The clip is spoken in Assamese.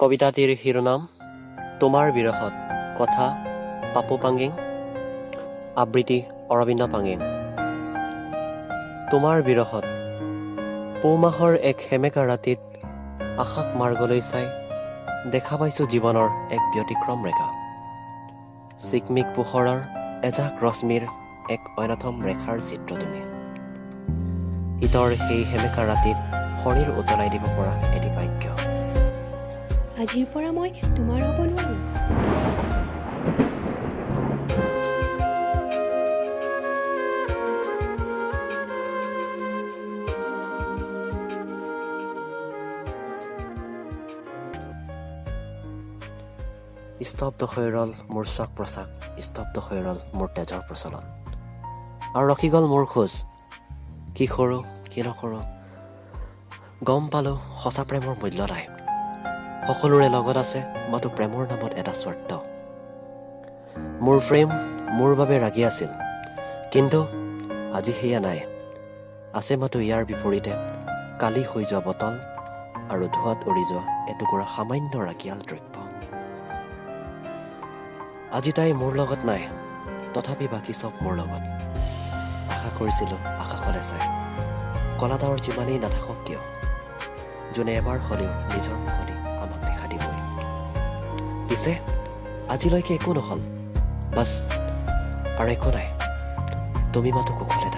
কবিতাটিৰ শিৰোনাম তোমাৰ বিৰহত। কথা পাপু পাংগিং, আবৃত্তি অৰবিন্দ পাংগিং। তোমাৰ বিৰহত। পুহ মাহৰ এক সেমেকা ৰাতিত আকাশ মাৰ্গলৈ চাই দেখা পাইছোঁ জীৱনৰ এক ব্যতিক্ৰম ৰেখা। চিকমিক পোহৰৰ এজাক ৰশ্মিৰ এক অন্যতম ৰেখাৰ চিত্ৰ তুমি। শীতৰ সেই সেমেকা ৰাতিত শৰীৰ উতলাই দিব পৰা এটি বাক্য। আজিৰ পৰা মই তোমাৰ হ'ব নোৱাৰোঁ। স্তব্ধ হৈ ৰ'ল মোৰ শ্বাস প্ৰশ্বাস, স্তব্ধ হৈ ৰ'ল মোৰ তেজৰ প্ৰচলন আৰু ৰখি গ'ল মোৰ খোজ। কি কৰোঁ, কি নকৰোঁ, গম পালোঁ সঁচা প্ৰেমৰ মূল্য নাই। সকলোৰে লগত আছে মাথো প্ৰেমৰ নামত এটা স্বাৰ্থ। মোৰ প্ৰেম মোৰ বাবে ৰাগি আছিল, কিন্তু আজি সেয়া নাই। আছে মাথো ইয়াৰ বিপৰীতে কালি হৈ যোৱা বটল আৰু ধোঁৱাত উৰি যোৱা এটুকুৰা সামান্য ৰাগিয়াল দ্ৰব্য। আজি তাই মোৰ লগত নাই, তথাপি বাকী চব মোৰ লগত। আশা কৰিছিলোঁ আকাশলৈ চাই, কলা ডাৱৰ যিমানেই নাথাকক কিয়, যোনে এবাৰ হ'লেও নিজৰ মুখনি আমাক দেখা দিবই। পিছে আজিলৈকে একো নহ'ল, বাছ আৰু একো নাই। তুমি মাথো কুশলে থাকা।